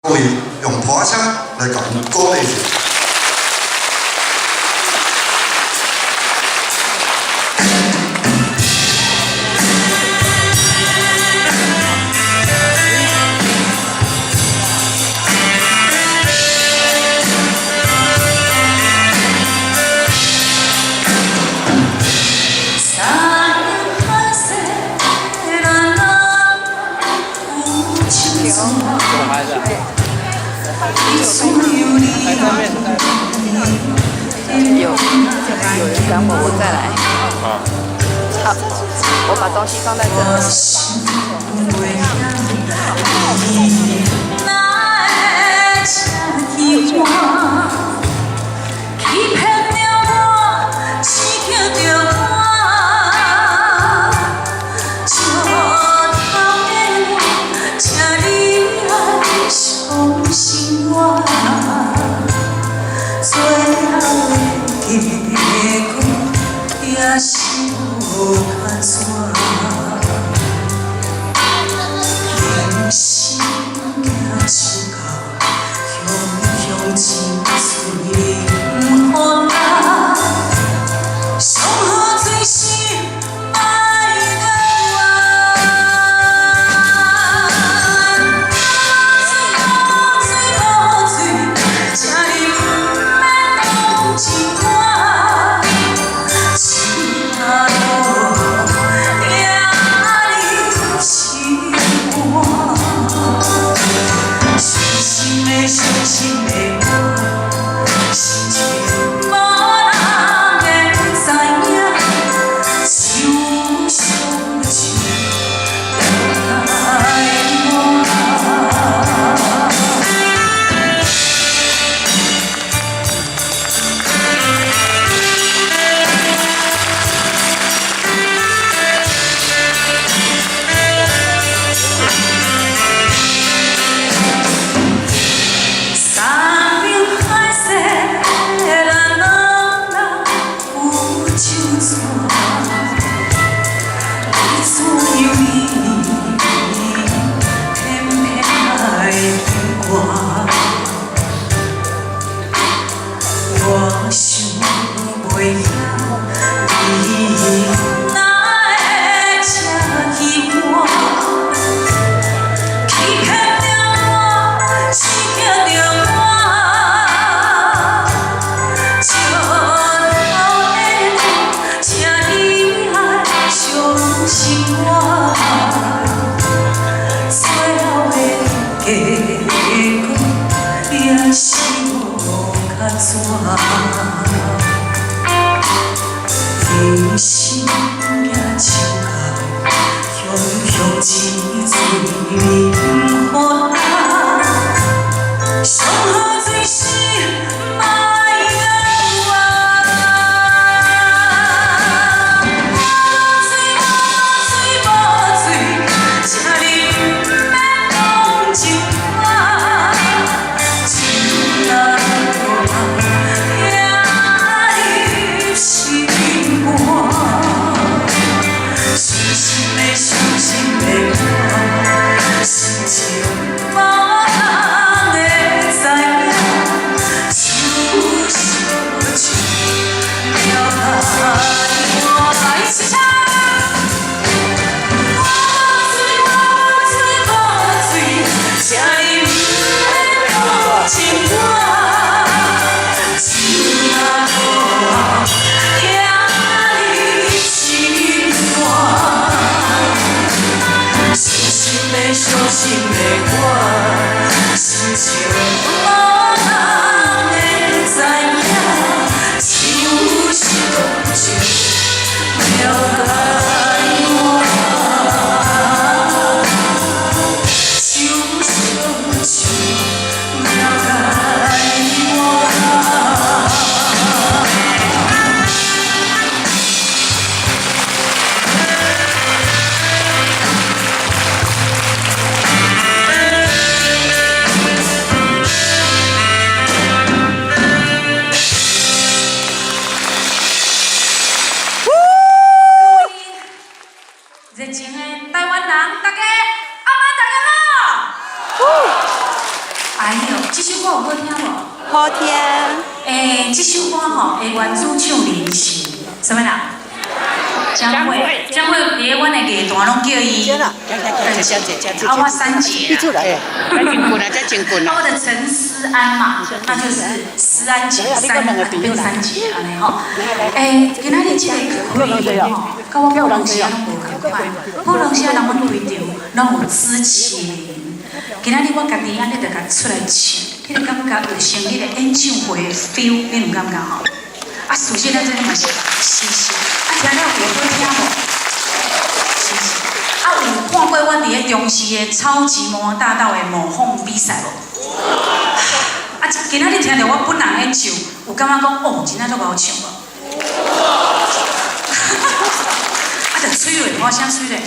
各位用破聲來共阮鼓勵者。有人等我，我再來。好，我把東西放在這。也是無較怎，人生行手到，雄雄一喙毋予焦，上好做事莫甲怨。无醉无醉无醉，请你毋免同情我。伤心的我，是一个无人会知影，受伤的手来我。山盟海誓，咱兩人有手紙，你怎樣你偏偏愛變卦？我想袂曉你哪會這欺我，欺騙著我，刺激著我。石頭的我，請你愛相信我，最後的結果也是無較怎。人生行手到，雄雄一喙毋予焦，上好做事莫甲怨。無醉無醉無醉，請你毋免同情我。情若也入心肝，伤心的伤心的我，是一个好聽無？好聽。欸，這首歌吼，的原主唱人是啥物人？江蕙，江蕙佇咧阮的藝壇攏叫伊。啊，我三姐啦。真棍啊，這真棍啊，我的陳思安嘛，那就是思安姐三變三姐按呢吼。欸，今仔日這個開會吼，佮我普通時攏無仝款。普通時人阮開場攏有主持人，今仔日我家己按呢就共出來唱，彼個感覺有成彼個演唱會的 feel，你毋感覺吼？啊，事實咱這嘛是事實。啊，聽了有好聽無？是是。啊，有看過阮佇咧中視的超級魔王大道的模仿比賽無？啊，今仔日聽著我本人咧唱，有感覺講哦，真正足𠢕唱無？啊，就媠咧，我聲媠咧，